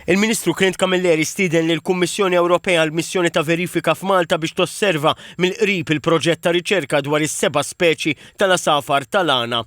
Il-Ministru Clint Camilleri stieden lill-Kummissjoni Ewropea għal missjoni ta' verifika f'Malta biex tosserva mill-qrib il-proġett ta' riċerka dwar is-seba' speċi tal-għasafar tal-għana.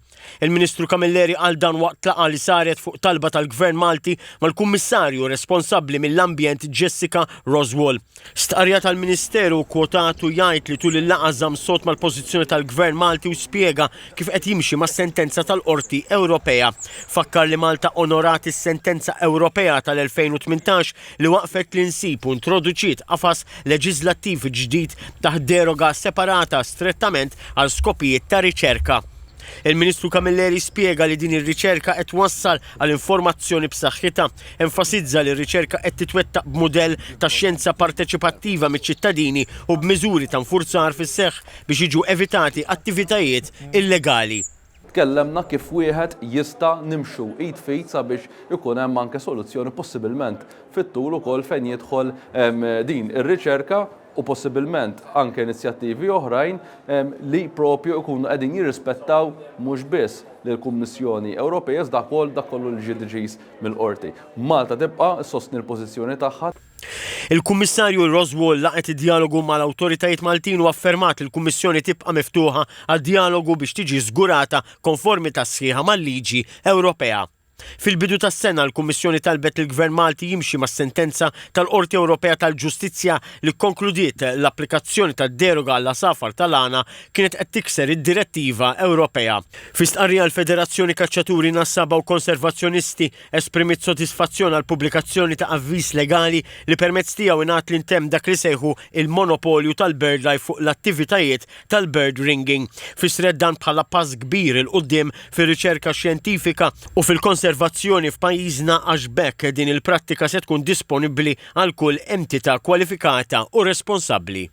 Il-Ministru Camilleri qal dan waqt laqgħa li saret fuq talba tal-Gvern Malti mal-Kummissarju responsabbli mill-Ambjent Jessica Roswall. Stqarrija tal-Ministeru kkwotatu jgħid li tul il-laqgħa żamm sod mal-pożizzjoni tal-Gvern Malti u spjega kif qed jimxi mas-sentenza tal-Qorti Ewropea. Fakkar li Malta onorat is-sentenza Ewropea tal-2018 li waqqfet l-insib u introduċiet qafas leġiżlattiv ġdid taħt deroga separata strettament għal skopijiet ta' riċerka. Il-Ministru Camilleri spjega li din ir-riċerka qed twassal għal informazzjoni b'saħħitha. Enfasizza li r-riċerka qed titwettaq b'mudell ta' xjenza parteċipattiva miċ-ċittadini u b'miżuri ta' nfurzar fis-seħħ biex jiġu evitati attivitajiet illegali. Tkellemna kif wieħed jista' nimxu id f'id sabiex ikun hemm anke soluzzjoni possibilment fit-tul ukoll fejn jidħol din ir-riċerka u possibilment anke inizjattivi oħrajn li propju jkunu qegħdin jirrispettaw mhux biss lill-Kummissjoni Ewropea iżda wkoll dak kollu li ġie deċiż mill-Qorti. Malta tibqa' ssostni l-pożizzjoni tagħha. Il-Kummissarju Roswall laqgħet id-djalogu mal-awtoritajiet Maltin u affermat li l-Kummissjoni tibqa' miftuħa għad-djalogu biex tiġi żgurata konformità sħiħa mal-liġi Ewropea. Fil-bidu tas-sena l-Kummissjoni talbet lill-Gvern Malti jimxi mas-sentenza tal-Qorti Ewropea tal-Ġustizzja li kkonkludiet l-applikazzjoni tad-deroga għall-għasafar tal-għana kienet qed tikser id-direttiva Ewropea. Fi stqarrija l-Federazzjoni Kaċċaturi Nassaba u Konservazzjonisti esprimiet sodisfazzjon għall-pubblikazzjoni ta' avviż legali li permezz tiegħu ingħad li ntemm dak li sejħu il-monopolju tal-BirdLife fuq l-attivitajiet tal-bird ringing. Fissret dan bħala pass kbir 'il quddiem fir-riċerka xjentifika u fil-konservazzjoni f'pajjiżna għax b'hekk din il-prattika se tkun disponibbli għal kull entità kwalifikata u responsabbli.